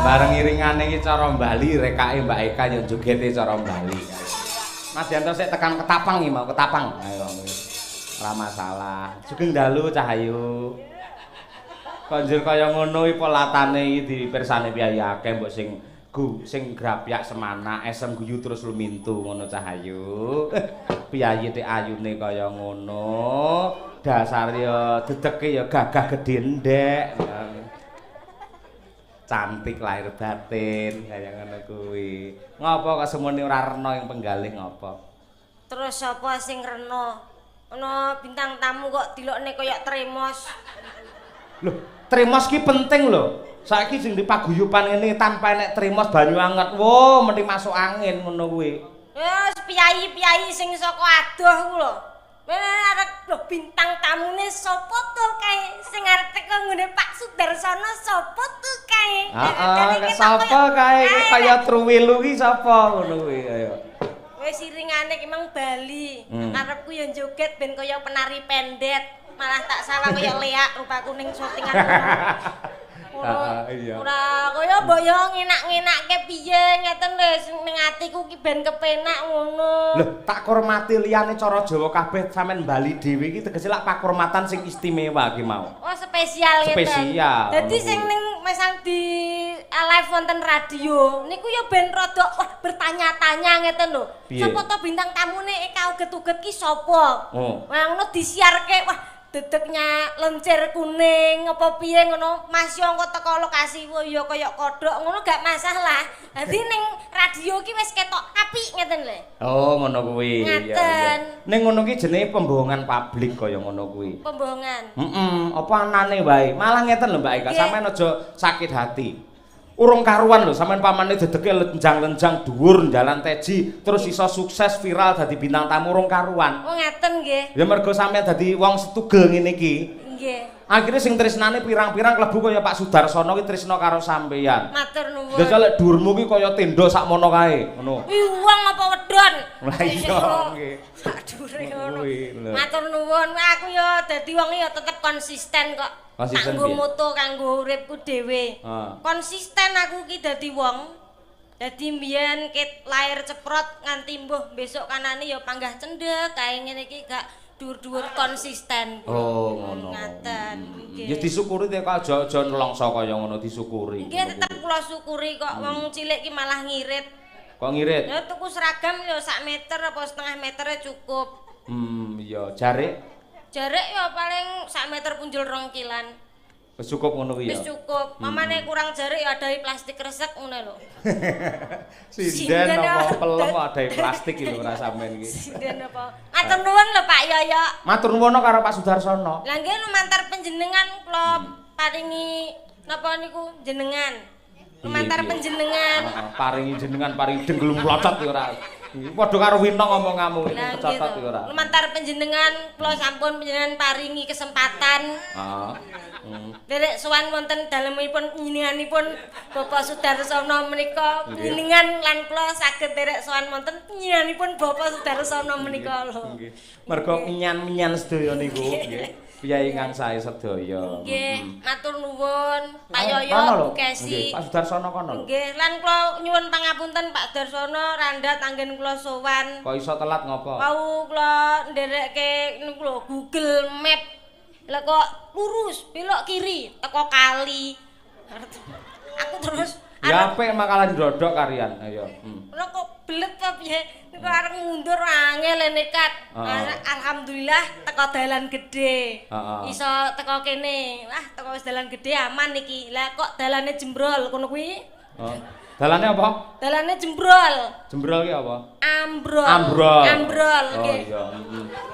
Bareng iringane iki cara Bali, rekake Mbak Eka yo jogete cara Bali. Mas Yanto sik tekan Ketapang iki mau, Ketapang. Ayo. Ora masalah. Sugeng dalu, Cahayu. Kok njur kaya ngono iki polatane iki dipirsani piyayi akeh mbok sing gu sing grapyak semana esem guyu terus lumintu ngono, Cahayu. Piyayi tek ayune kaya ngono, dasar ya dedeke ya gagah gedhe ndek. Cantik lahir batin kaya ngono kuwi. Ngopo kok semene ora rena ing penggalih ngopo? Terus sapa sing rena? Ana bintang tamu kok dilokne kaya tremos. Loh, tremos ki penting lho. Saiki sing dipaguyuban ngene tanpa enek tremos banyu anget. Wo, mesti masuk angin ngono kuwi. Ya piyayi-piyayi sing saka adoh ku lho. Arep lho bintang tamune sapa to kae? Sing arep teko nggone Pak Sudarsono sapa to kae? Heeh, sapa kae kaya Truwilu ki sapa ngono kuwi ayo. Wis iringane ki mang Bali. Karepku ya joget ben kaya penari pendet. Malah tak salah kaya leak rupaku ning syutingan. Heeh, iya. Ora kaya mbok yo ngenak-ngenakke piye ngeten lho ning atiku ki ben kepenak ngono. Lho, tak hormati liyane cara Jawa kabeh sampean Bali dhewe iki tegese lak pakurmatan sing istimewa ki mau. Oh, spesial ngeten. Spesial. Dadi sing ning misal di live wonten radio niku ya ben rada wah bertanya-tanya ngeten lho. Sapa to bintang tamune Eka uget-uget ki sapa? Oh. Wah ngono disiarke wah dedeknya lencir kuning apa piye ngono Mas yo engko teko lokasi wo ya kaya kodhok ngono gak masalah. Dadi ning radio ki wis ketok apik ngeten lho. Oh ngono kuwi. Ngaten. Ning ngono ki jenenge pembohongan publik kaya ngono kuwi. Pembohongan. Heeh, apa anane wae. Malah ngeten lho Mbak Eka, sampean aja sakit hati. Urung karuan lho sampean pamane dedeke lenjang-lenjang dhuwur jalan teji terus iso sukses viral dadi bintang tamu urung karuan. Oh ngaten nggih. Ya mergo sampean dadi wong setugel ngene iki. Nggih. Akhirnya sing tresnane pirang-pirang klebu kaya Pak Sudarsono ki tresna karo sampeyan. Matur nuwun. Jajal lek dhuwurmu ki kaya tenda sakmono kae, ngono. Ih wong apa wedon? Lah iya nggih. Sak dhuwure ngono. Kuwi lho. Matur nuwun, aku ya dadi wong ya tetep konsisten kok. Konsisten kanggo piye? moto kanggo uripku dhewe. Ah. Konsisten aku ki dadi wong. Dadi mbiyen ket lahir ceprot nganti mbuh besok kanane ya panggah cendhek kae ngene iki gak dhuwur-dhuwur konsisten. Oh ngono. Ngaten. Nggih. Ya disyukuri te kok aja nelongso kaya ngono disyukuri. Nggih tetep kula syukuri kok wong cilik ki malah ngirit. Kok ngirit? Ya tuku seragam ya sak meter apa setengah meter cukup. Iya, jarik Jarik ya paling sak meter punjul 2 kilan. Wis cukup ngono kuwi ya. Wis cukup. Mamane kurang jarik ya adahi plastik resek ngono lho. Sinden apa pelem adahi plastik iki lho ora sampean iki. Sinden apa? Matur nuwun lho Pak Yoyo. Matur nuwun karo Pak Sudarsono. Lah nggih lumantar panjenengan kula paringi napa niku jenengan. Lumantar panjenengan. Heeh, paringi jenengan paringi denggelung mlocot ya ora. Padha karo Wino ngomongamu iki Lah kecotot ya ora. Lumantar panjenengan kula sampun panjenengan paringi kesempatan. Heeh. Derek sowan wonten dalemipun panjenenganipun Bapak Sudarsono menika panjenengan lan kula saged derek sowan wonten panjenenganipun Bapak Sudarsono menika lho. Nggih. Mergo menyan-menyan sedaya niku nggih. Piyayi ingkang sae sedaya. Nggih, matur nuwun Pak Yoyo, Kono lho. Bu Kesi. Nggih, Pak Sudarsono kono lho. Nggih, lan kula nyuwun pangapunten Pak Darsono randhat anggen kula sowan. Kok iso telat ngopo? Wau kula nderekke niku lho Google Map. Lah kok lurus, belok kiri, teko kali. Aku terus Ya apik makalan ndodok karian. Ayo. Ora kok belet apa piye? Niku arep mundur angel nekat. Alhamdulillah teko dalan gedhe. Iso teko kene. Wah, teko wis dalan gedhe aman iki. Lah kok dalane jembrol kono kuwi? Oh. Dalane apa? Dalane jembrol. Jembrol ki apa? Ambrol. Ambrol. Ambrol Oh nggih. iya,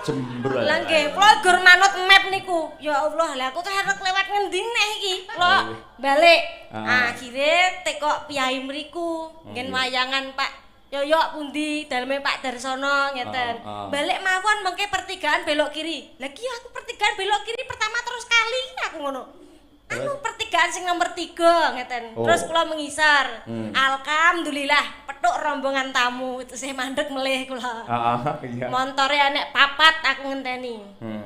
jembrol. Lah nggih, kula gur manut map niku. Ya Allah, lah aku tuh arep lewat ngendi neh iki? Kula balik. Akhire tekok piyai mriku, ngen wayangan Pak Yoyok pundi daleme Pak Darsono ngeten. Balik mawon mengke pertigaan belok kiri. Lah ki aku pertigaan belok kiri pertama terus kali aku ngono. Anu pertigaan sing nomor 3 ngeten. Oh. Terus kula mengisar. Alhamdulillah petuk rombongan tamu tesih mandek melih kula. Heeh, iya. Montore enek papat aku ngenteni.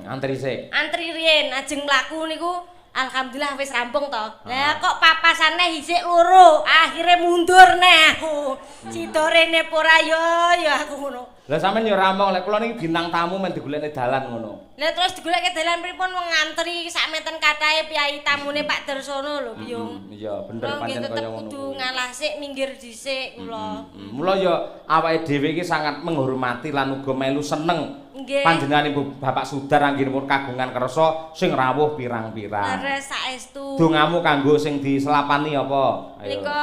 Antri sik. Antri riyen ajeng mlaku niku Alhamdulillah wis rampung to. Lah kok papasane isik loro, akhire mundur neh aku. Sida rene ora ya ya aku ngono. Lah sampean ya ora omong lek kula niki bintang tamu men digolekne dalan ngono. Lah terus digolekke dalan pripun wong ngantri sak menten kathahe piyai tamune Pak Darsono lho, Biyung. Iya, bener pancen kaya ngono. Kudu ngalah sik minggir dhisik kula. Mula ya awake dhewe iki sangat menghormati lan uga melu seneng. Panjenenganipun Bapak Sudar anggenipun kagungan kersa sing rawuh pirang-pirang. Leres saestu. Dongamu kanggo sing diselapani apa? Ayo. Nika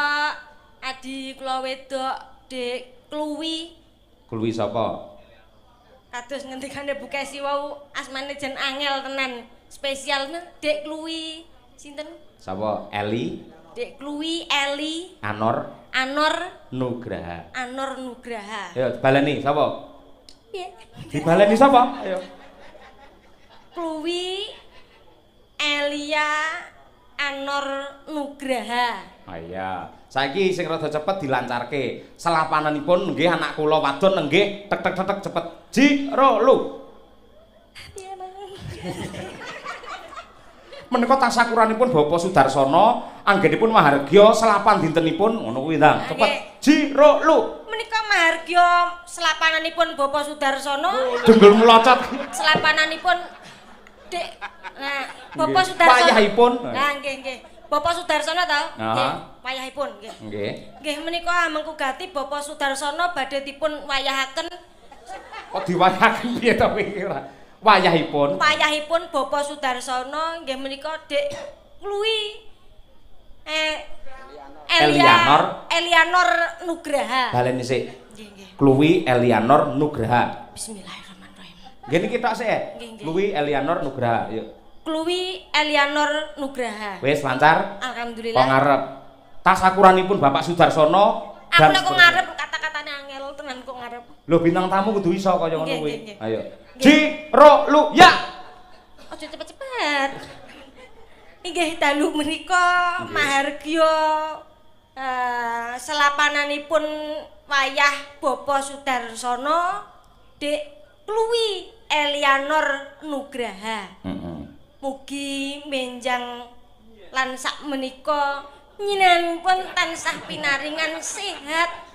adi kula wedok Dik Kluwi. Kluwi sapa? Kados ngendikane Bu Kesi wau asmane jen angel tenan. Spesial Dik Kluwi sinten? Sapa? Eli. Dik Kluwi Eli Anor. Anor Nugraha. Anor Nugraha. Ayo baleni sapa? Piye? Dibaleni sapa? Ayo. Kluwi Elia Anor Nugraha. Ah iya. Saiki sing rada cepet dilancarke. Selapananipun nggih anak kula wadon nggih tek tek tek cepet. Ji ro lu. Piye mang? Menika tasakuranipun Bapak Sudarsono anggenipun mahargya selapan dintenipun ngono kuwi ta. Cepet. Ji ro lu. Menika mahargya selapananipun Bapak Sudarsono. Dengkul melocot. Selapananipun Dik. Nah, Bapak Sudarsono. Wayahipun. Nah, nggih nggih. Bapak Sudarsono ta? Nggih, wayahipun nggih. Nggih. Nggih menika mengku gati Bapak Sudarsono badhe dipun wayahaken. Kok diwayahaken piye to piye ora? Wayahipun. Wayahipun Bapak Sudarsono nggih menika Dik Kluwi Elianor Elianor Nugraha. Baleni sik. Nggih nggih. Kluwi Elianor Nugraha. Bismillahirrahmanirrahim. Nggih niki tok sik. Kluwi Elianor Nugraha, yuk. Kluwi Elianor Nugraha. Wis lancar? Alhamdulillah. Kok ngarep. Tasakuranipun Bapak Sudarsono. Aku nek kok ngarep kata-katane angel tenan kok ngarep. Lho bintang tamu kudu iso kaya ngono kuwi. Ayo. Ji ro lu ya. Aja cepet-cepet. Inggih dalu menika mahargya selapananipun wayah Bapak Sudarsono Dik Kluwi Elianor Nugraha. Mugi menjang lan sak menika nyinanipun tansah pinaringan sehat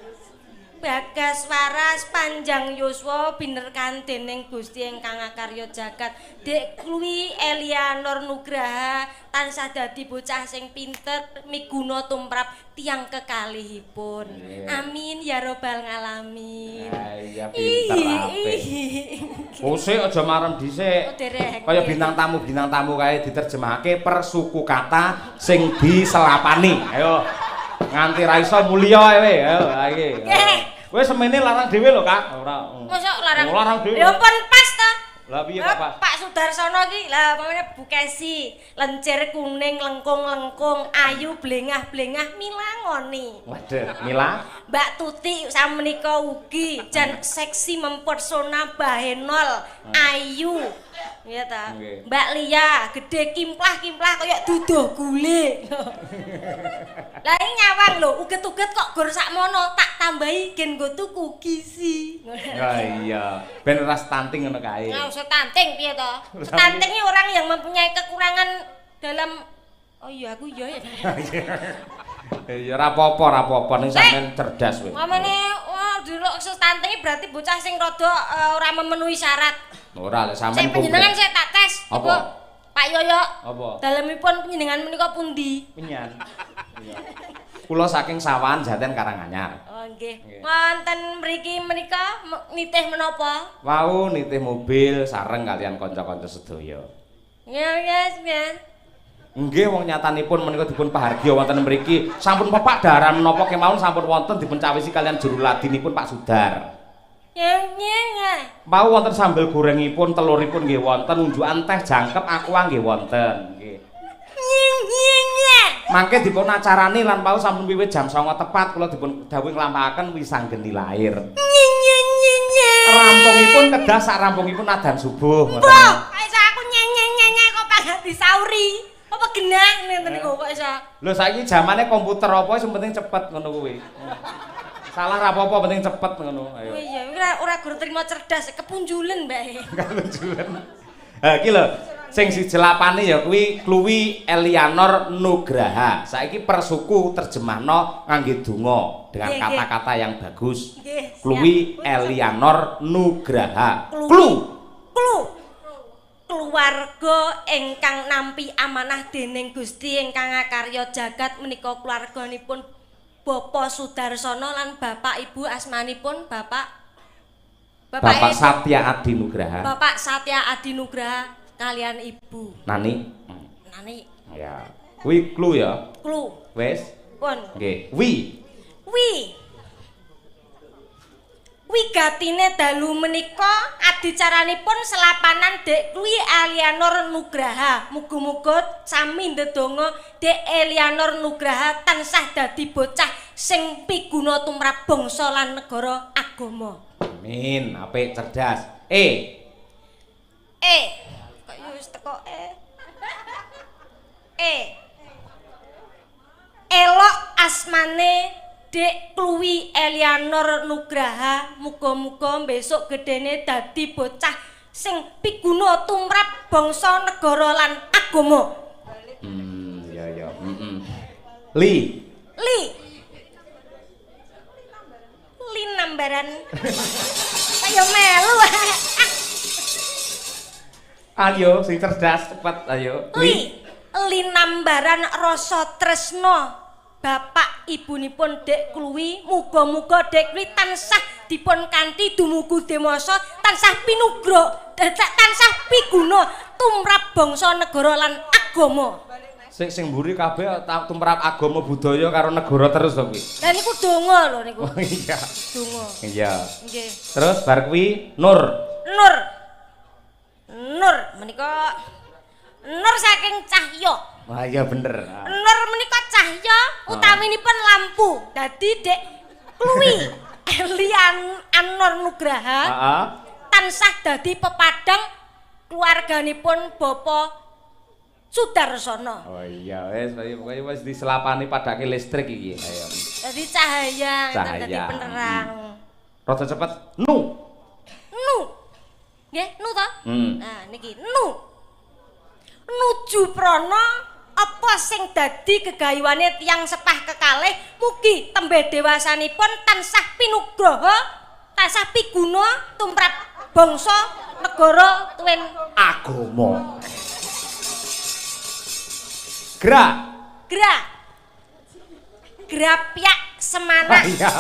bagas waras panjang yuswa binerkan dening Gusti ingkang akarya jagat. Dik Kluwi Elianor Nugraha tansah dadi bocah sing pinter miguna tumrap tiyang kekalihipun. Amin ya robbal ngalamin. Iya pinter apik. Kosek aja marem dhisik. Kaya bintang tamu kae diterjemahake per suku kata sing diselapani. Ayo. Nganti ra iso mulya kowe. Ayo iki. Kowe semene larang dhewe lho, Kak. Ora. Mosok larang. Larang dhewe. Ya ampun pas ta. Lah piye kok pas? Pak Sudarsono iki lah pamane Bu Kesi, lencir kuning lengkung-lengkung, ayu blengah-blengah milangoni. Waduh, mila. Mbak Tuti samenika ugi jan seksi mempesona bahenol, ayu. Iya ta. Mbak Lia gede kimplah-kimplah kaya duduh gule. Lah iki nyawang lho, uget-uget kok gor sakmono tak tambahi gen nggo tuku gizi. Ya iya, ben ora stunting ngono kae. Nah, stunting piye to? Stunting iki orang yang mempunyai kekurangan dalam oh iya aku iya ya. Ya ora apa-apa, ora apa-apa ning sampean cerdas kowe. Mamane wah delok stunting berarti bocah sing rada ora memenuhi syarat. Ora lek sampean panjenengan saya tak tes. Apa? Pak Yoyo. Apa? Dalemipun panjenengan menika pundi? Menyan. Iya. Kula saking Sawahan Jaten Karanganyar. Oh nggih. Wonten mriki menika nitih menapa? Wau nitih mobil sareng kalian kanca-kanca sedaya. Ya yes, ya. Nggih wong nyatanipun menika dipun pahargya wonten mriki. Sampun pepak daharan menapa kemawon sampun wonten dipun cawisi kalian juru ladinipun Pak Sudar. Ya nggih. Mau wonten sambel gorengipun, teluripun nggih wonten, unjukan teh jangkep aqua nggih wonten. Nggih. Mangke dipun acarani lan wau sampun wiwit jam 09.00 tepat kula dipun dawuhi nglampahaken wisanggeni lair. Rampungipun kedah sak rampungipun adzan subuh ngoten. Wah, iso aku nyenyenyenye kok pagak disauri. Apa genah ngene niku kok iso. Lho saiki jamane komputer apa sing penting cepet ngono kuwi. Salah ra apa-apa penting cepet ngono. Ayo. Oh iya, ora ora gur trimo cerdas, kepunjulen, Mbak. Kepunjulen. Ha iki lho, Sing sijelapane ya kuwi Kluwi Elianor Nugraha. Saiki persuku terjemahno ngangge donga dengan kata-kata yang bagus. Kluwi Elianor Nugraha. Klu. Klu. Keluarga ingkang nampi amanah dening Gusti ingkang ngakarya jagat menika keluarganipun Bapak Sudarsono lan Bapak Ibu asmanipun Bapak Satya Adi Nugraha. Bapak Satya Adi Nugraha kalian Ibu Nani. Nani. Ya. Kuwi klu ya. Klu. Wis. Pun. Nggih. Wi. Wi. Wigatine dalu menika adicaranipun selapanan Dek Kluwi Elianor Nugraha. Muga-muga sami ndedonga Dek Elianor Nugraha tansah dadi bocah sing piguna tumrap bangsa lan negara agama. Amin. Apik, cerdas. E. E. Kok yo wis teko E. E. Elok asmane Dek Kluwi Elianor Nugraha, muga-muga besok gedene dadi bocah sing piguna tumrap bangsa negara lan agama. Ya ya. Li. Li. Li nambaran. Ayo melu. Ayo sing cerdas cepet ayo. Li. Li nambaran rasa tresna Bapak ibunipun Dek Kluwi, muga-muga Dek Kluwi tansah dipun kanthi dumugi dewasa, tansah pinugra, tansah piguna tumrap bangsa negara lan agama. Sing sing mburi kabeh tumrap agama budaya karo negara terus to kuwi. Lah niku donga lho niku. Oh iya. Donga. Iya. Nggih. Terus bar kuwi Nur. Nur. Nur menika Nur saking cahya. Wah iya bener. Nur menika cahya utawinipun lampu. Dadi Dek Kluwi Elianor Nugraha tansah dadi pepadang keluarganipun Bapak Sudarsono. Oh iya wis pokoke wis diselapani padake listrik iki. Ayo. Dadi cahaya, dadi penerang. Rada cepet. Nu. Nu. Nggih, nu to? Nah niki nu. Nuju prana apa sing dadi gegayuhane tiyang sepah kekalih mugi tembe dewasanipun tansah pinugraha tansah piguna tumrap bangsa negara tuwin agama. Gra. Gra. Grapyak semanak. Iya.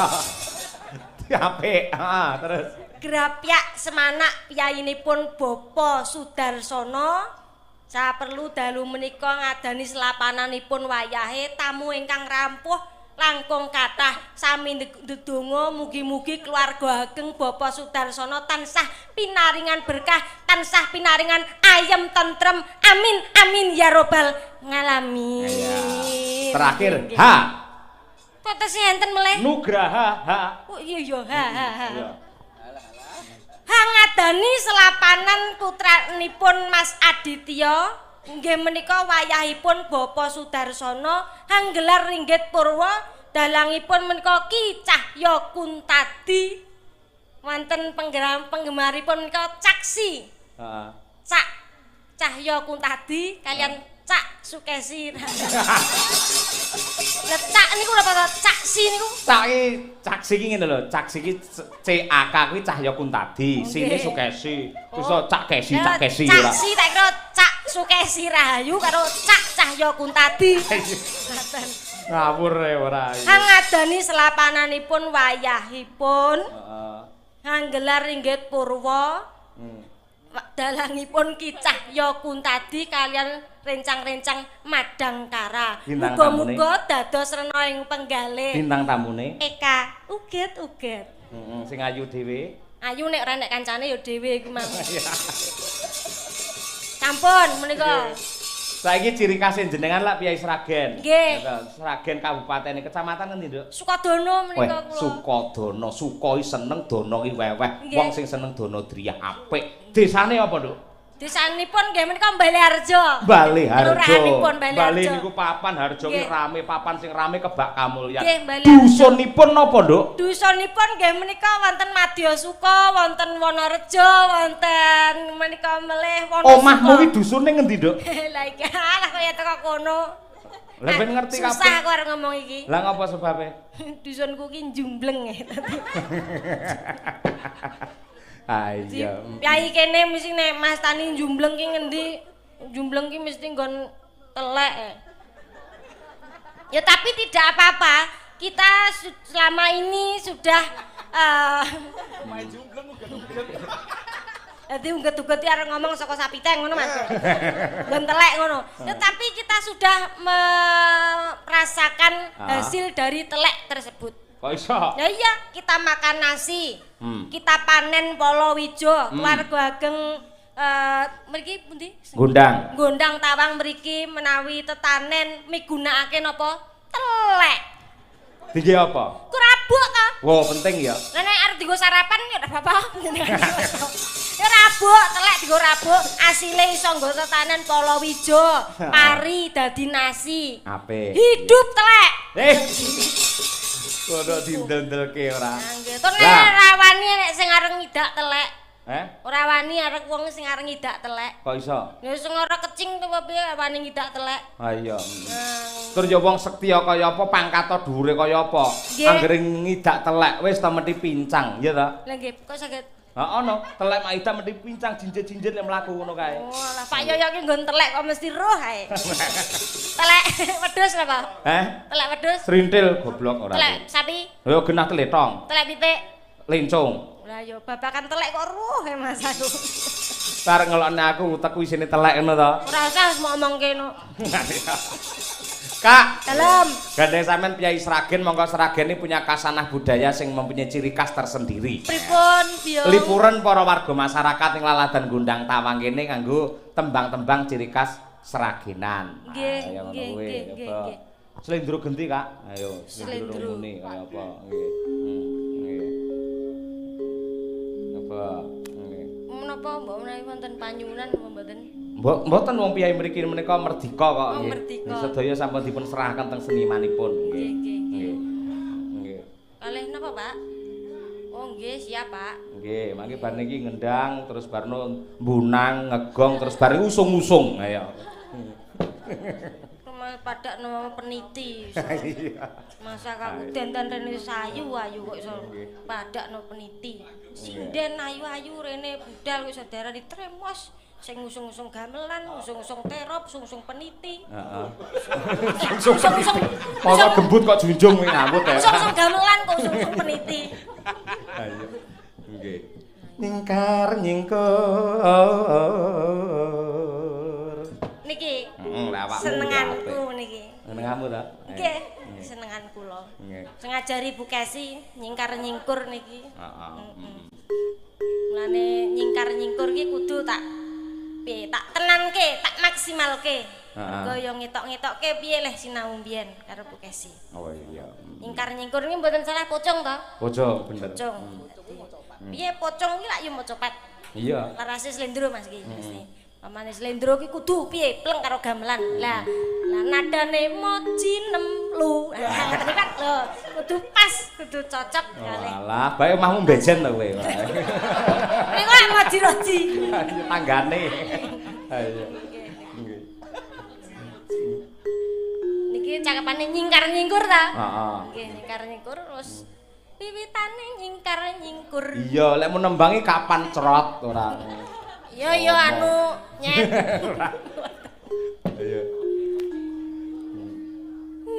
Apik. Heeh, terus. Grapyak semanak piyayinipun Bapak Sudarsono. Saperlu dalu menika ngadani selapananipun wayahe tamu ingkang rampuh langkung kathah sami ndedonga mugi-mugi keluarga ageng Bapak Sudarsono tansah pinaringan berkah, tansah pinaringan ayem tentrem. Amin amin ya robbal ngalamin. Terakhir H. Kok tesih enten meleh? Nugraha H. Oh iya ya H H H. Hangadani selapanan putranipun Mas Aditya nggih menika wayahipun Bapak Sudarsono hanggelar ringgit purwa dalangipun menika Ki Cahya Kuntadi wonten penggemaripun menika Caksi. Heeh. Cak Cahya Kuntadi kalian Cak Sukesi. Lah cak niku lho apa Caksi niku? Cak iki Caksi iki ngene lho, Caksi iki C A K kuwi Cahya Kuntadi, sine Sukesi. Iso Cak Kesi, Cak Kesi ora. Caksi tak kira Cak Sukesi Rahayu karo Cak Cahya Kuntadi. Ngaten. Ngawur e ora iki. Hangadani selapananipun wayahipun. Heeh. Hanggelar ringgit purwa. Dalangipun Ki Cahya Kuntadi kalian rencang-rencang Madangkara. Muga-muga dados rena ing penggalih. Bintang tamune Eka uget-uget. Heeh, sing ayu dhewe. Ayu nek ora nek kancane ya dhewe iku mang. Sampun menika. Saiki ciri khas jenengan lak piyai Sragen. Nggih. Sragen kabupaten kecamatan ngendi, Nduk? Sukodono menika kula. Sukodono, suko i seneng dono ki weweh. Wong sing seneng dono driyah apik. Desane apa, Nduk? Desanipun nggih menika Baleharjo. Baleharjo. Kelurahanipun Baleharjo. Bale niku papan harjo ki rame, papan sing rame kebak kamulyan. Dusunipun napa, Nduk? Dusunipun nggih menika wonten Madyasuka, wonten Wonorejo, wonten menika melih Wonosuka. Omahmu ki dusune ngendi, Nduk? Lah iki alah kaya teko kono. Lah ben ngerti kabeh. Susah aku arep ngomong iki. Lah ngapa sebabe? Dusunku ki njumbleng e. Ah iya. Yai kene mesti nek Mas Tani njumbleng ki ngendi? Njumbleng ki mesti nggon telek. Ya tapi tidak apa-apa. Kita selama ini sudah main jumbleng uget-uget. Dadi uget-uget ki arep ngomong saka sapiteng ngono Mas. Nggon telek ngono. Tetapi kita sudah merasakan hasil dari telek tersebut. Kok iso? Ya iya, kita makan nasi. Kita panen palawija, keluarga ageng mriki pundi? Gondang. Gondang Tawang mriki menawi tetanen migunakake napa? Telek. Dingge apa? Kurabuk ta? Wah, penting ya. Lah nek arep dienggo sarapan ya ora apa-apa. Ya rabuk, telek dienggo rabuk, asile iso nggo tetanen palawija, pari dadi nasi. Apik. Hidup telek. Kono dindel-ndelke ora. Nggih, tur nek ora wani nek sing arep ngidak telek. Heh? Ora wani arep wong sing arep ngidak telek. Kok iso? Ya sing ora kecing to piye wani ngidak telek. Ha iya. Tur ya wong sekti kaya apa pangkata dhuwure kaya apa. Anggere ngidak telek wis ta mesti pincang, ya ta? Lah nggih, kok saged? Heeh no, telek mak idak mesti pincang jinjit-jinjit lek mlaku ngono kae. Oh, lah Pak Yoyo ki nggon telek kok mesti roh ae. Telek wedhus napa? Heh? Telek wedhus? Srintil goblok ora. Telek sapi? Ya genah teletong. Telek pitik? Lencung. Lah ya babakan telek kok roh e Mas aku. Bar ngelokne aku utekku isine telek ngono to. Ora usah wis mok omongke no. Kak, dalem. Gandeng sampean Piyai Sragen, monggo Sragen ini punya kasanah budaya sing mempunyai ciri khas tersendiri. Pripun, Biyo? Lipuran para warga masyarakat ing laladan Gondang Tawang kene nganggo tembang-tembang ciri khas Sragenan. Nggih, nggih, nggih. Slendro genti, Kak. Ayo, slendro muni kaya apa? Nggih. Nggih. Apa? Nggih. Menapa mbok menawi wonten panyuwunan apa mboten? Mboten wong piyai mriki menika merdika kok nggih. Sedaya sampun dipun serahaken teng senimanipun nggih. Nggih, nggih. Nggih. Kalih napa, Pak? Oh, nggih, siap, Pak. Nggih, mangke bar niki ngendang terus barno mbunang, ngegong terus bar usung-usung. Ayo. Rumah padakno peniti. Iya. Masa aku dandan rene sayu ayu kok iso padakno peniti. Sinden ayu-ayu rene budal kok iso diarani tremos. Sing ngusung-usung gamelan, ngusung-usung terop, usung-usung peniti. Heeh. Usung-usung. Masa gembut kok junjung kuwi ngawut ya. Usung-usung gamelan kok usung-usung peniti. Ha iya. Nggih. Nyingkar nyingkur. Niki. Heeh, lha awakmu. Senenganku niki. Senenganmu ta? Nggih, senengan kula. Nggih. Sing ngajari Bu Kesi nyingkar nyingkur niki. Heeh. Mulane nyingkar nyingkur ki kudu tak piye, tak tenangke, tak maksimalke. Mergo yo ngetok-ngetokke piye leh sinau mbiyen karo Bu Kesi. Oh iya. Nyingkar nyingkur iki mboten salah pocong to? Pocong bener. Pocong. Piye pocong iki lak yo maca copat. Iya. Larase slendro Mas iki mesti. Pamane slendro ki kudu piye pleng karo gamelan. Lah, lah nadane moji nemlu. Lah ngoten kan lho, kudu pas, kudu cocok kalih. Alah, bae omahmu mbejen to kowe. Niku lak moji roji. Tanggane. Ayo. Nggih. Niki cakepane nyingkar-nyingkur ta? Heeh. Nggih, nyingkar-nyingkur terus wiwitane nyingkar-nyingkur. Iya, lek mu nembangi kapan cerot ora. Yo yo anu nyet. Iya.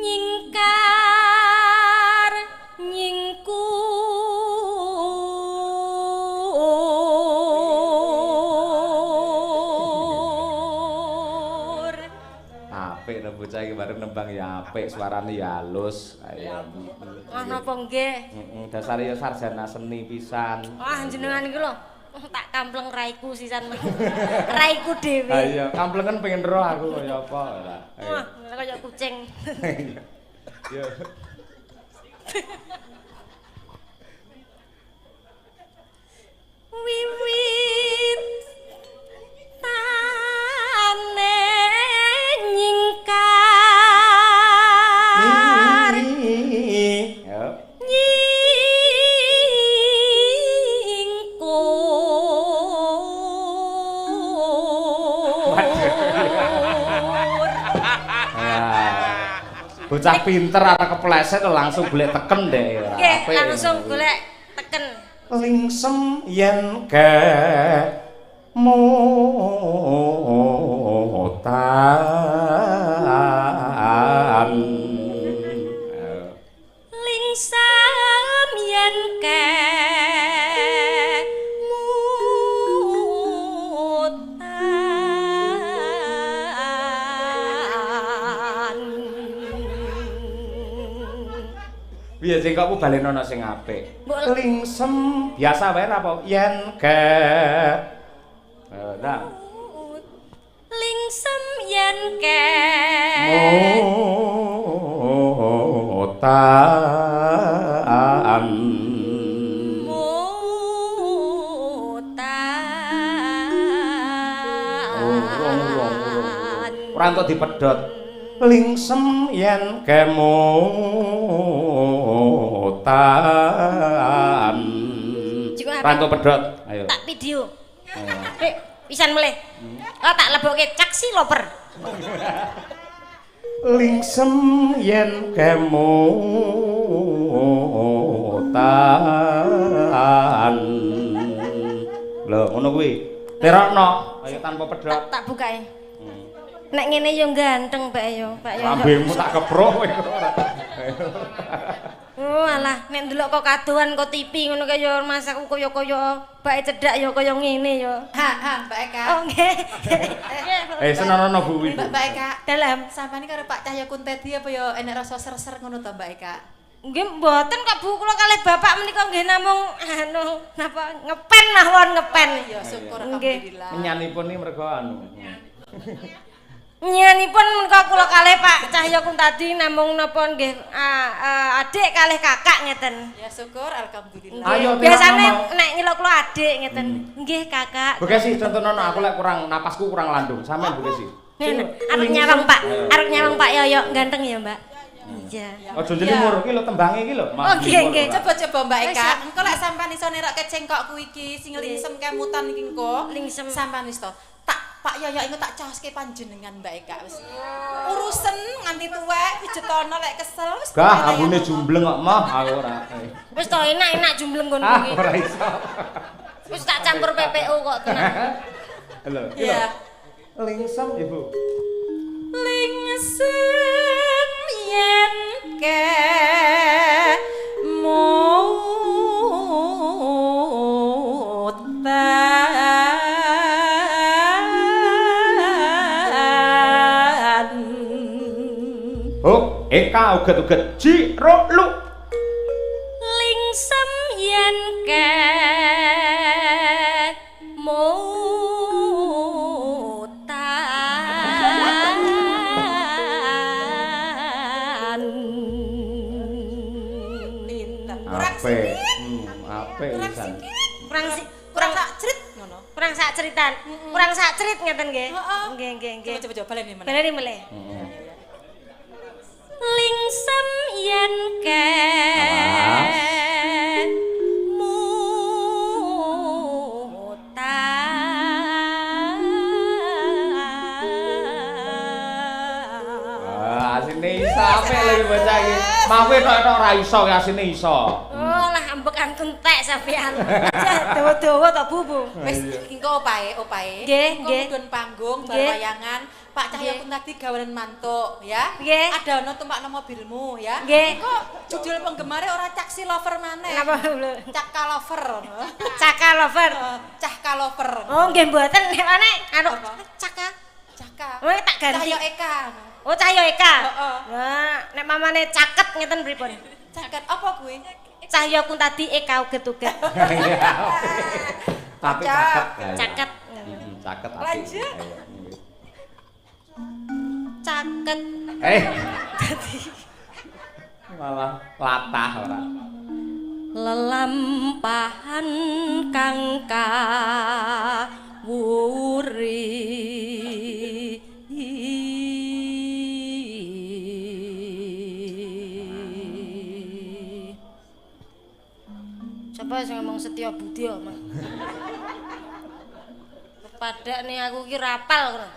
Nyingkar nyingkur. Apik nek bocah iki bareng nembang ya apik, suarane ya halus. Ayo. Wah napa nggih? Heeh, dasare ya sarjana seni pisan. Wah jenengan iki lho. Tak kampleng raiku sisan. Raiku dhewe. Ha iya, kamplengen pengen roh aku kaya apa ora. Wah, kaya kucing. Iya. Wiwit Bocah pinter ora kepleset langsung golek teken dek. Nggih, langsung golek teken. Lingsem yen kemutan. Lingsem yen kemutan. Piye cengkokmu balenono sing apik. Lingsem biasa wae apa yen ke. Nah. Lingsem yen ke mutan. Mutan. Ora entuk dipedhot. Lingsem yen kemutan. Ora entuk pedhot. Ayo. Tak video. Pisan mulih. Oh tak lebokke cak si loper. Lingsem yen kemutan. Lho ngono kuwi. Terokno, ayo tanpa pedhot. Tak bukae. Nek ngene yo ganteng Pak yo, Pak yo. Lambemu tak keprok kowe ora. Oh alah, nek ndelok kok kadohan kok TV ngono kaya yo masaku kaya-kaya bake cedhak yo kaya ngene yo. Ha ha Mbak Eka. Oh nggih. Senono Bu Ibu. Mbak Eka, dalem sampeyan karo Pak Cahyo Kuntedi apa yo enek rasa ser-ser ngono to Mbak Eka? Nggih mboten kok Bu, kula kalih bapak menika nggih namung anu napa ngepen mawon ngepen. Ya syukur alhamdulillah. Menyanipun iki mergo anu. Nyanipun menika kula kalih Pak Cahyo Kuntadi namung napa nggih adik kalih kakak ngeten. Ya syukur alhamdulillah. Ayo biasane nek nyeluk kula adik ngeten. Nggih kakak. Bu Kesi contohno aku lek kurang napasku kurang landung. Sampeyan Bu Kesi. Arep nyawang Pak, arep nyawang Pak Yoyo ganteng ya Mbak. Iya. Aja njelimur iki lho tembange iki lho. Oh nggih nggih. Coba-coba Mbak Eka, engko lek sampean iso nerokke cengkokku iki sing lingsem kemutan iki engko. Lingsem sampean wis to. Pak Yoyo iku tak caoske panjenengan Mbak Eka wis. Urusen nganti tuwek pijetono lek kesel wis. Gah ambune jumbleng kok mah aku ora. Wis to enak-enak jumbleng ngono kuwi. Ora iso. Wis tak campur PPU kok tenan. Lho, iki lho. Lingsem Ibu. Lingsem yen kemutan. Oh, Eka uget-uget ji ro lu. Lingsem yen kemutan. Apik. Apik pisan. Kurang sak cerit ngono. Kurang sak ceritan. Kurang sak cerit ngeten nggih. Nggih nggih nggih. Coba-coba baleni meneh. Baleni meneh. Lingsem yen kemutan. Ah, asine iso apik lho bocah iki. Mawe tok-tok ora iso ki asine iso. Oh lah ambekan kentek sampean. Dawa-dawa to Bu, Bu. Wis engko opahe, opahe. Nggih, nggih. Mudhun panggung bar wayangan. Pak Cahyo Kuntadi gawanan mantuk ya. Nggih. Ada ono tumpakno mobilmu ya. Nggih. Engko judul penggemare ora Caksi Lover maneh. Napa? Caka Lover. Caka Lover. Cahka Lover. Oh nggih mboten nek ane anu Caka. Caka. Oh tak ganti. Cahyo Eka. Oh Cahyo Eka. Heeh. Nah, nek mamane caket ngeten pripun? Caket apa kuwi? Cahyo Kuntadi Eka uget-uget. Tapi caket. Caket. Caket apik. Lanjut. Caket. Dadi malah latah ora. Lelampahan kang kawuri. Sapa sing ngomong Setya Budi kok, Mas? Kepadakne aku iki rapal ngono.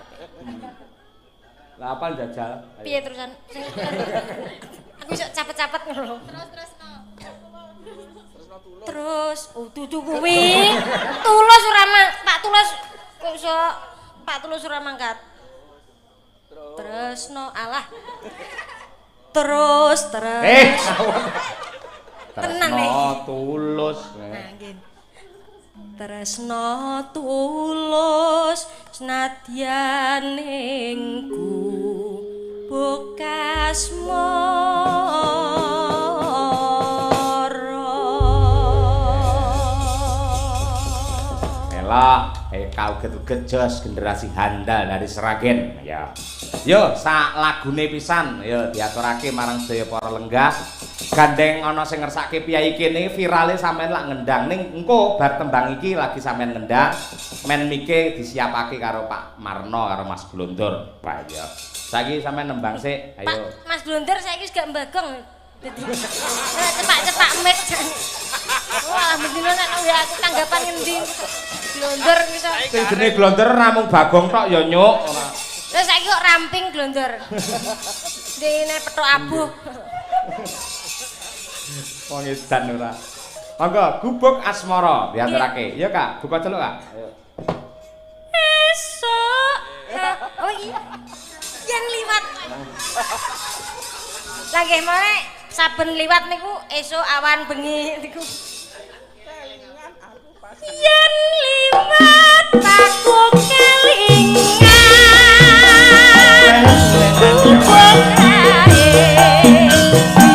Lah apal jajal. Piye terusan? Aku iso capet-capet ngono lho. Terus tresno. Terus oh dudu kuwi. Tulus ora Pak Tulus kok iso Pak Tulus ora mangkat. Tresno alah. Terus terus. Tenan nek. Tresno tulus. Nah, nggih. Tresno tulus senadyan ing bekas mara. Elok, Eka uget-uget jos generasi handal dari Sragen ya. Yo sak lagune pisan yo diaturake marang sedaya para lenggah. Gandeng ana sing ngersake piyai kene virale sampean lak ngendang ning engko bar tembang iki lagi sampean ngendang men mike disiapake karo Pak Marno karo Mas Glondor. Pak ya. Saiki sampean nembang sik, ayo. Pak Mas Glondor saiki wis gak mbagong. Dadi cepak-cepak mic. Wah, bendino nek aku tanggapan ngendi. Glondor iso. Sing jenenge Glondor namung bagong tok ya nyuk ora. Terus saiki kok ramping Glondor. Dene pethuk abuh. Wong edan ora. Monggo gubuk asmara diaturake. Ya Kak, buka celuk Kak. Ayo. Esuk. Oh iya. Yang liwat. Lah nggih mone saben liwat niku esuk awan bengi niku. Yen liwat aku kelingan. Gubuk ae.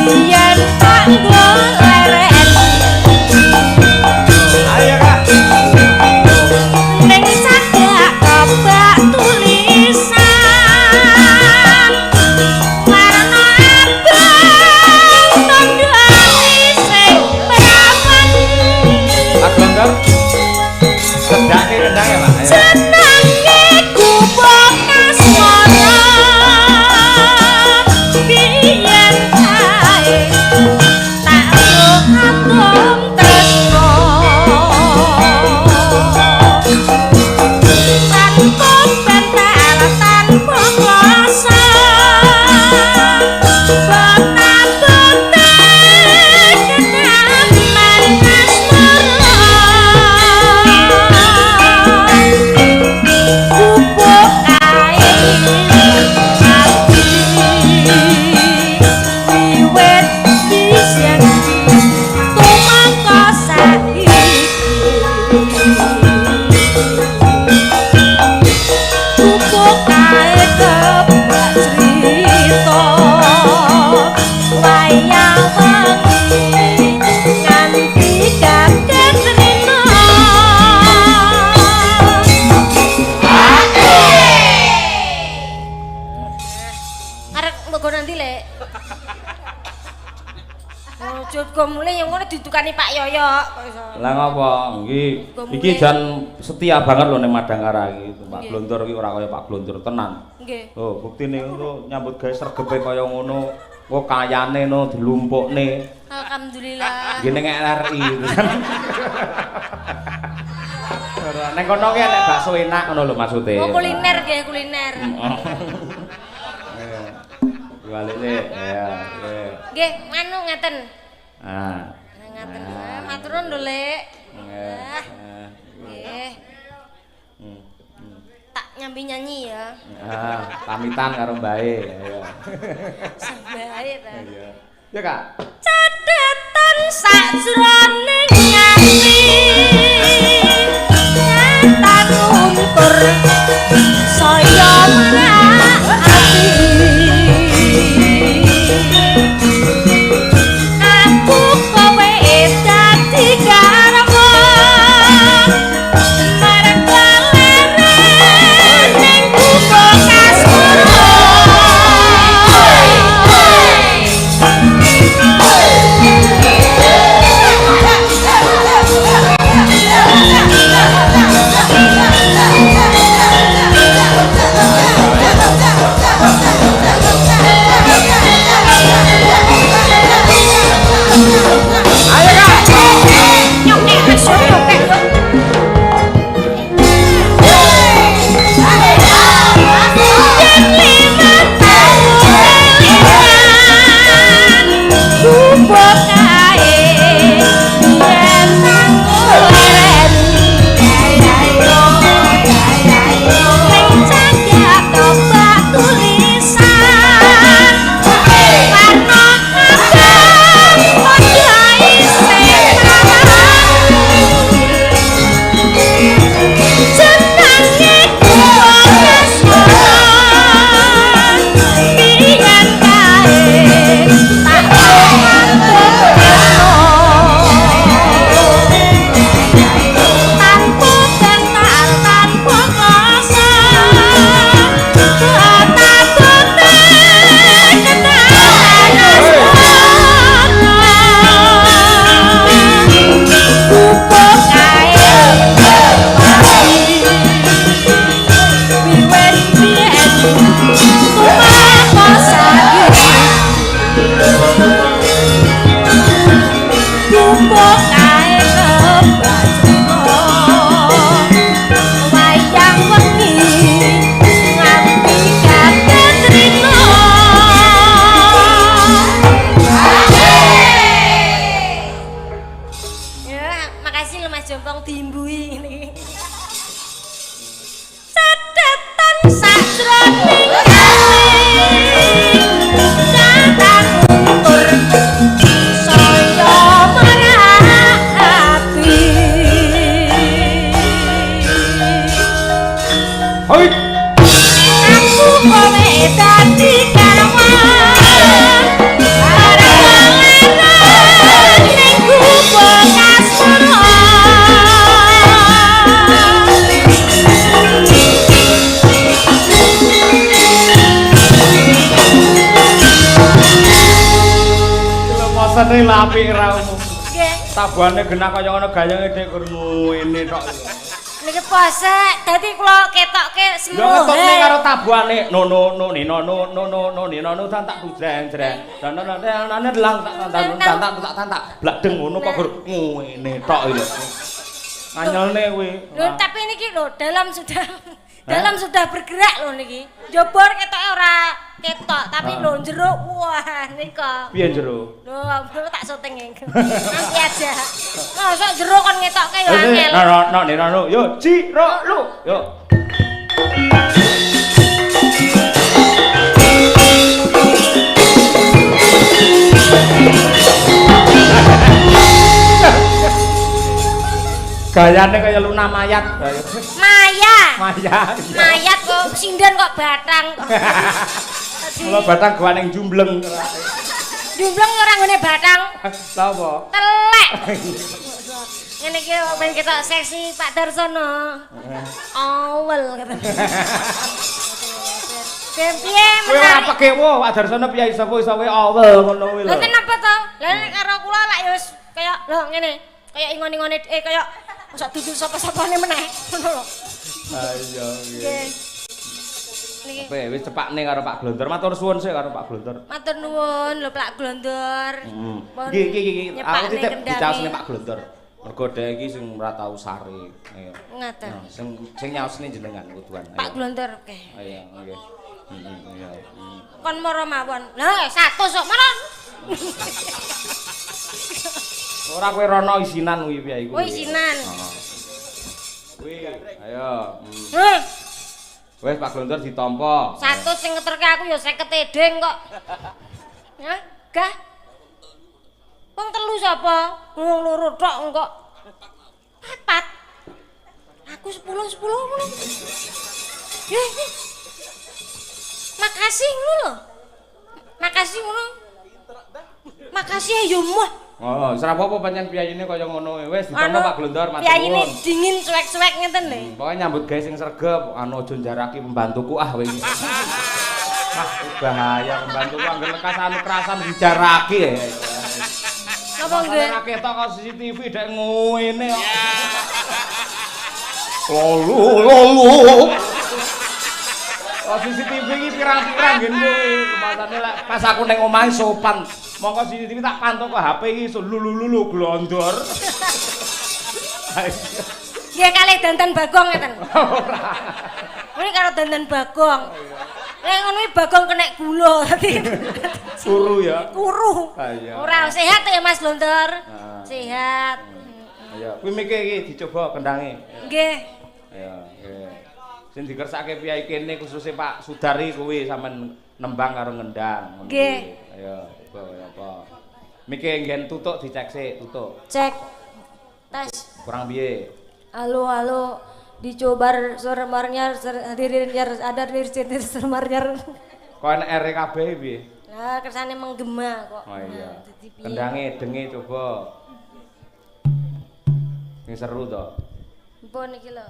Yen tak leren. Ayo Kak. Ning cagak kebak tulisan warna abang tandane sing perawan. Pak Glondor. Kendake kendake Pak. Ayo. Jenenge gubuk asmara biyen kae tak atom tresno tanpa bantal tanpa kuasa bata-bata kedaman asmara gubuk kae ati wiwit biyen tumangka saiki gubuk kae kebak crita wayang wengi nganti kaget rina. Arek mbok nanti lek. Ojo go mulih yang ngono didukani Pak Yoyo kok iso. Lah ngopo? Iki iki jan setia banget lho ning Madangkara iki. Pak Glondor iki ora kaya Pak Glondor tenan. Nggih. Lho, buktine ngono nyambut gawe sregepe kaya ngono. Engko kayane no dilumpukne. Alhamdulillah. Nggih ning LRI. Ora ning kono ki enek bakso enak ngono lho maksude. Oh kuliner nggih, kuliner. Diwalike ya. Nggih, anu ngaten. Ah. Ngaten. Matur nuwun lho, Lek. Nggih. Nggih. Tak nyambi nyanyi ya. Ah, pamitan karo mbae. Ayo. Sambae ta. Iya. Ya, Kak. Cathetan sajroning ati. Nyatan luntur saya marak ati. Aku kowe dadi karma. Marang leren ning gubuk asmara. Lha apik ra umum. Nggih. Tabuhane genah kaya ngono gayange dik kur ngene tok. Niki posek, dadi kula ketokke Ya ngetokne semohe. karo tabuhane no no no ni no no no no no ni no no tan tak jreng jreng. Dan dan dan dan lang tak tak tak tak tak tak tak bladeng ngono kok gur ngene tok iki lho. Anyelne kuwi. Lho tapi niki lho dalam sudah bergerak lho niki. Njobor ketoke ora ketok, tapi lho jero wah nika. Piye jero? Lho, tak syuting nanti aja. Mosok jero kon ngetokke ya angel. No no no no no yo ji ro lu yo. Gayane kaya Luna Mayat. Maya. Maya. Mayat kok sinden kok batang. Mula batang gua ning jumbleng. Jumbleng ora nggone batang. Lha apa? Telek. Ngene iki ben ketok seksi Pak Darsono. Awel kata. Ben piye Kowe ora menarik. pekewo Pak Darsono piye iso kowe iso kowe awel ngono kuwi lho. Lha kenapa to? Lah nek karo kula lak ya wis kaya lho ngene. Kaya ingon-ingone kaya mosok dudu sapa-sapane meneh ngono lho. Ha iya nggih. Nggih. Niki Oke, wis cepakne karo Pak Glondor. Matur suwun sik karo Pak Glondor. matur nuwun lho Pak Glondor. Heeh. Iki iki iki aku titip dicaosne Pak Glondor. Mergo dhek iki sing ora tau sare. Ayo. Ngaten. Nah, sing nyaosne jenengan kuduan. Pak Glondor oke. Ayo, nggih. Heeh, iya. Kon moro mawon. Lah 100 kok moro. Ora kowe rono isinan kuwi piye iku. Oh isinan. Heeh. Kuwi ayo. Heh, Wis Pak Glondor ditampa. 100 sing ngeterke aku ya 50 edeng kok. Hah? Gah. Wong telu sapa? Wong loro tok kok. Papat. Aku 10 10 ngono. Ya. Makasih ngono lho. Makasih ngono. Makasih ya moh. Oh, wis ora apa-apa pancen piyayine kaya ngono. Wis ditampa Pak Glondor matur Piyayine nuwun. dingin cuek-cuek ngeten lho. Pokoke nyambut gawe sing sregep, anu aja njaraki pembantuku ah kowe iki. Ah, bahaya pembantuku angger lekas anu kerasan dijaraki ya. Napa nggih? Ora ketok kok CCTV dek ngene kok. Lolu lolu. Oh CCTV iki pirang-pirang nggen kowe. Kemasane lek pas aku ning omahe sopan. Mongko CCTV tak pantau ke HP iki iso lulu-lulu glondor. Nggih kalih dandan Bagong ngeten. Ora. Kuwi karo dandan Bagong. Nek ngono iki Bagong kenek gula dadi Kuru ya. kuru. Ah, iya. Ora sehat ya Mas Glondor. Ah. Sehat. Ayo, kuwi mike iki dicoba kendange. Nggih. Ayo, nggih. Sing dikersake piyai kene khususe Pak Sudari kuwi sampean nembang karo ngendang. Nggih. Ayo, coba kaya apa. Mike nggen tutuk dicek sik, tutuk. Cek. Tes. Kurang piye? Halo halo dicoba sermarnya hadirin yar ada di sermarnya. Kok enek R kabeh piye? Lah kersane menggema kok. Oh iya. Dadi piye? Kendange denge coba. Sing seru to. Mpun iki lho.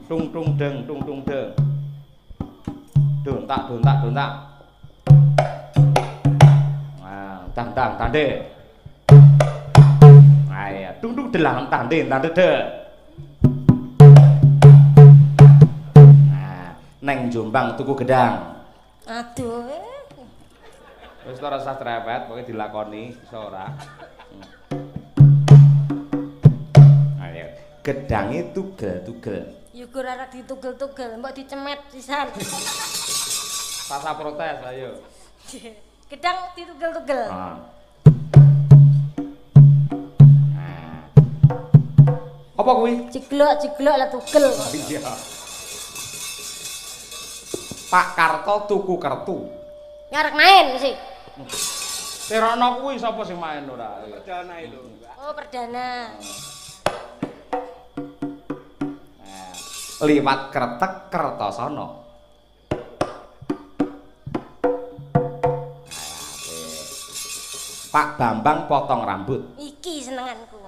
Tung tung deng tung tung deng. Dontak dontak dontak. Nah, tang tang tande. Nah iya, tung tung delang tande tande de. Nah, neng Jombang tuku gedang. Aduh. Wis ora usah trepet, pokoke dilakoni iso ora. Ayo, gedange tugel-tugel. Yugur ora ditugel-tugel, mbok dicemet pisan. Rasa protes ayo. Gedang ditugel-tugel. Ah. Nah. Apa kuwi? Jiglok-jiglok lah tugel. Iya. Pak Karto tuku kertu. Ngarep main sih. Tirono kuwi sapa sing main ora? Perdana itu. Oh, perdana. Nah, liwat kretek Kertosono. Pak Bambang potong rambut. Iki senenganku.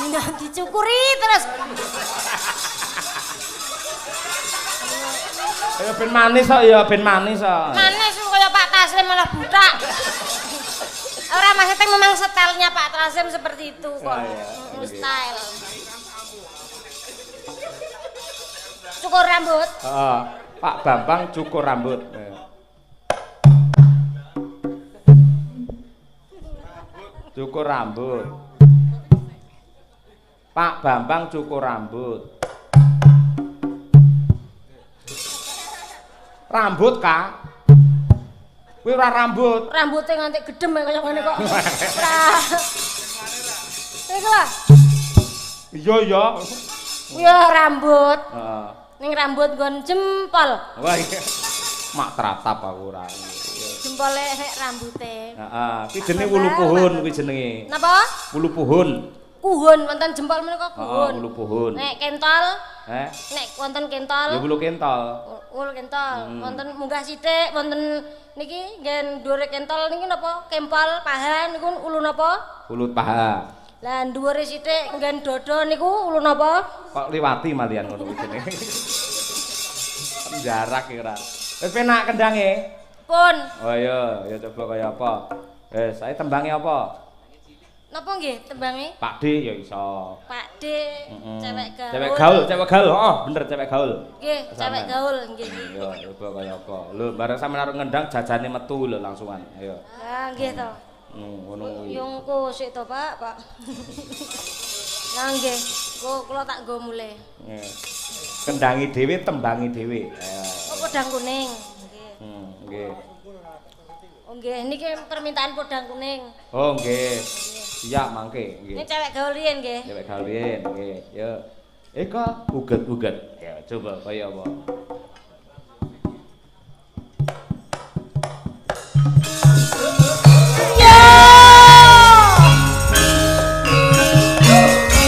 Nah, dicukuri terus. Ya ben manis kok ya, ben manis kok. Manis kaya Pak Taslim malah butak. Ora maksudnya memang stylenya Pak Trasim seperti itu kok. Style. Cukur rambut. Heeh. Pak Bambang cukur rambut. Cukur rambut. Pak Bambang cukur rambut. Rambut ka? Kuwi ora rambut. Rambute nganti gedhem kaya ngene kok. Ora. Iku lho. Iya iya. Kuwi rambut. Heeh. Ning rambut nggon jempol. Wah iya. Mak tratap aku ora. Jempole nek rambute. Heeh, kuwi jenenge wulu puhun kuwi jenenge. Napa? Wulu puhun. Kuhun wonten jempol menika kuhun. Heeh, wulu puhun. Nek kentol? Heh. Nek wonten kentol? Ya wulu kentol. Wulu kentol. Wonten munggah sithik, wonten niki nggen dhuwure kentol niki napa? Kempol paha niku ulu napa? Ulu paha. Lah dhuwure sithik nggen dada niku ulu napa? Kok liwati malian ngono kuwi jenenge. Jarak iki ora. Wis penak kendange? Pun. Oh iya, ya coba kaya apa? Wis, saiki tembange apa? Napa nggih tembange? Pak D ya iso. Pak D, cewek gaul. Cewek gaul, cewek gaul. Heeh, bener cewek gaul. Nggih, cewek gaul nggih. Iya, coba kaya apa. Lho, bareng sampeyan arep ngendang jajane metu lho langsungan. Ayo. Lah nggih to. Ngono kuwi. Yo engko sik to, Pak, Pak. Lah nggih, kula tak nggo mulih. Kendangi dhewe, tembangi dhewe. Oh, podang kuning. Nggih. Nggih. Oh nggih, niki permintaan podang kuning. Oh nggih. Siap mangke nggih. Ini cewek gaul riyen nggih. Cewek gaul riyen nggih. Yo. Eka uget-uget. Ya coba kaya apa. Yo.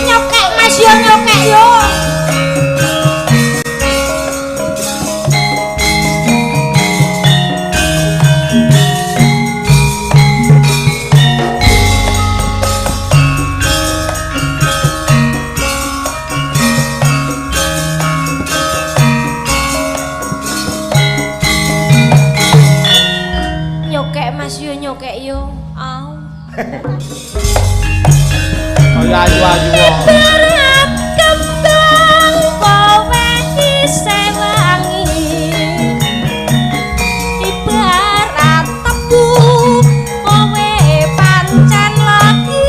Nyokek Mas yo nyokek yo. Nyokek yo. Au. Ayo ayu-ayu. Ibarat kembang kowe isih wangi. Ibarat tebu kowe pancen lagi.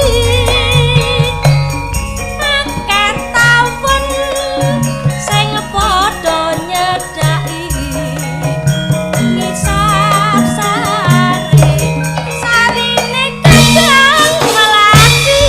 Akeh tawon sing padha nyedhaki. Ngisap sari sarine kembang melati.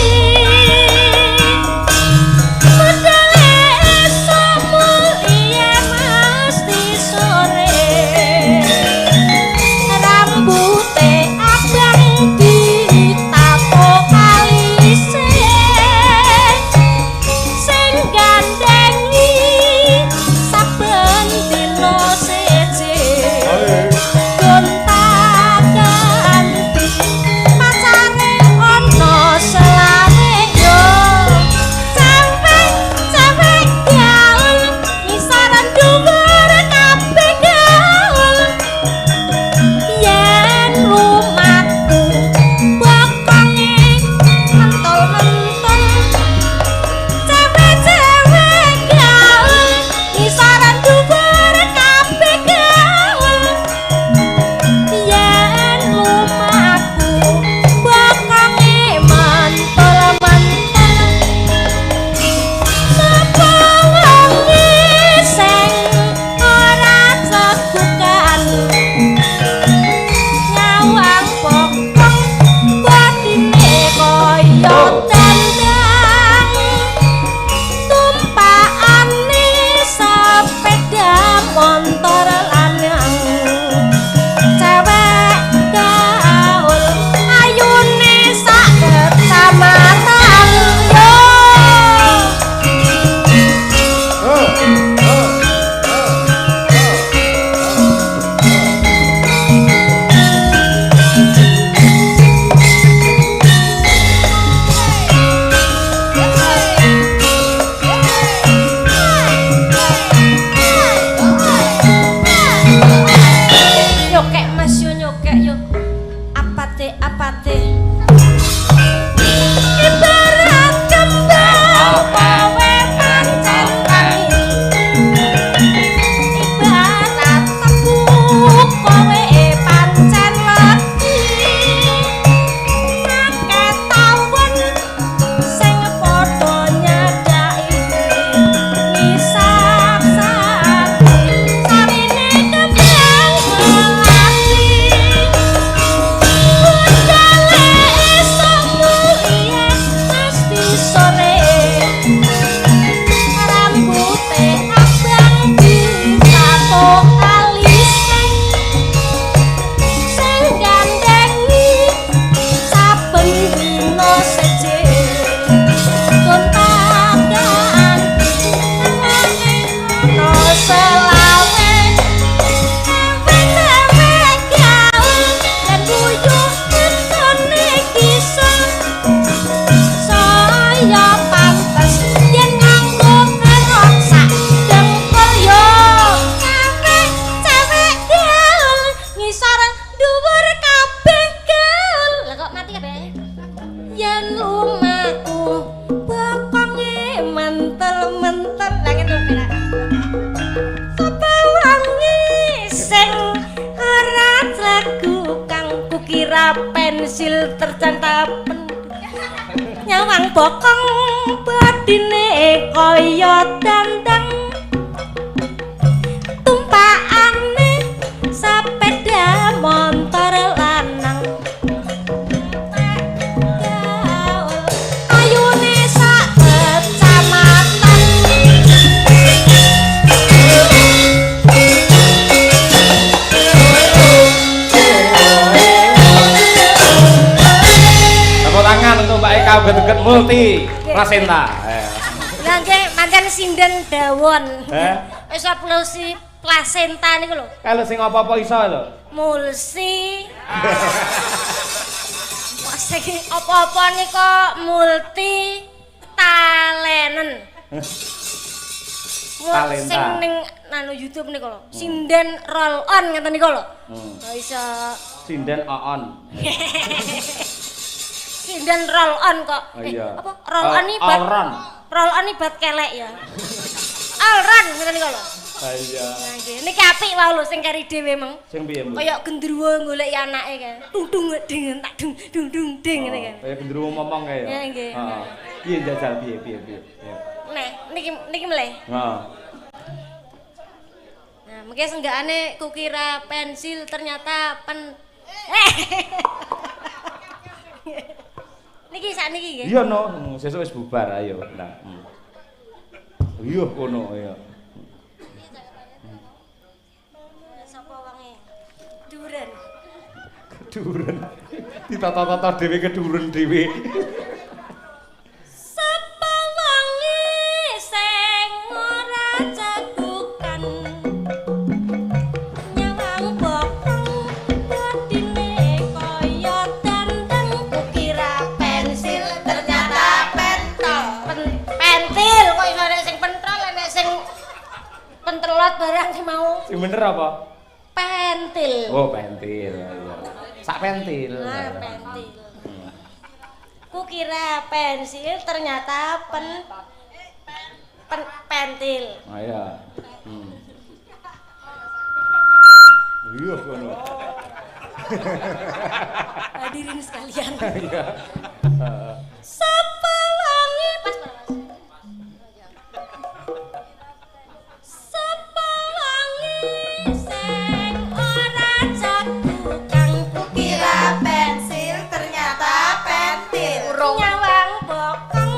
pensil ternyata pen nyawang bokong badine kaya dandang tumpakane sepeda motor lanang gaul ayune sak kecamatan. Tepuk tangan untuk Mbak Eka Uget-uget Multi Plasenta. Lah nggih pancen sinden dawon. Eh? Wis mulsi plasenta niku lho. Kalau sing apa-apa iso lho. Mulsi. Wah sing apa-apa nika multi talenen. Talenta. Sing ning anu YouTube niku lho. Sinden roll on ngeten niku lho. Oh iso Sinden on. Sinden roll on kok. Oh, iya. Apa roll on iki bat roll on iki bat kelek ya. All run ngeten niku lho. Ah iya. Nah nggih, niki apik wae lho sing kari dhewe meng. Sing piye, Mbak? Kaya gendruwo goleki anake kae. Dung dung ding tak dung dung dung ding ngene kae. Kaya gendruwo momong kae ya. Ya nggih. Heeh. Piye jajal piye piye piye. Ya. Neh, niki niki meleh. Heeh. Nah, mengke senggakane kukira pensil ternyata pen Niki sakniki nggih. Iya no, sesuk wis bubar ayo. Nah. Iya kono ya. Sapa wonge? Duren. Keduren. Ditata-tata dhewe keduren dhewe. Sapa wonge sing ora cegukan nyawang bokong badine kaya dandang kukira pensil Ternyata pentol. Pentil kok iso nek sing pentol nek sing pentelot barang sing mau Sing bener apa? pentil. Oh, pentil. Iya. Sak pentil. Nah, pentil. Kukira pensil ternyata pen, pen pentil. Oh iya. Iya kono. Hadirin sekalian. Iya. Sapa wangi pas para Mas. Sapa wangi sing ora cegukan Kira pensil ternyata pentil. nyawang bokong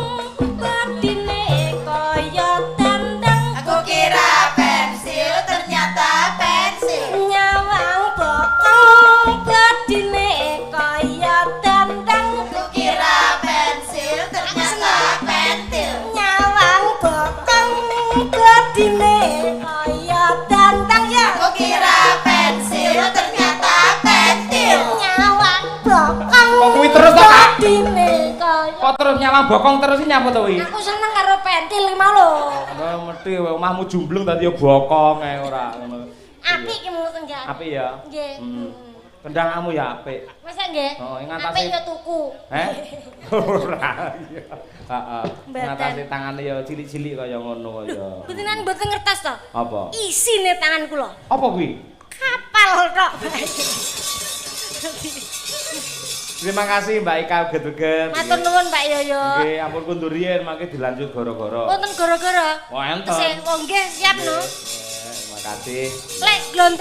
badine kaya dandang Aku kira pensil ternyata pensil. nyawang bokong badine kaya dandang Aku kira pensil ternyata pentil. nyawang bokong badine kaya dandang ya Aku kira pensil ternyata pentil. nyawang bokong Kok kuwi terus to, Kak? badine kaya Kok terus nyawang bokong terus iki nyapa to kuwi? aku seneng karo pentil iki mau lho Lah mesti omahmu jumbleng dadi ya bokong ae ora ngono. apik ki mung senjata Apik ya? nggih. Kendangmu ya apik. Masa nggih? Oh, ing ngatasi- apik ya tuku. Heh? Ora. Iya. Heeh. Mboten. Ngatasi tangane ya cilik-cilik kaya ngono kaya. Mbotenan mboten ngertos to? Apa? Isine tangan kula. Apa kuwi? Kapal tok. Terima kasih Mbak Eka uget-uget. Matur nuwun Pak Yoyo. Nggih, ampun kundur riyen mangke dilanjut gara-gara. Wonten gara-gara. Oh, enten. Tesih, oh nggih siap no. Nggih, terima kasih. Lek glonto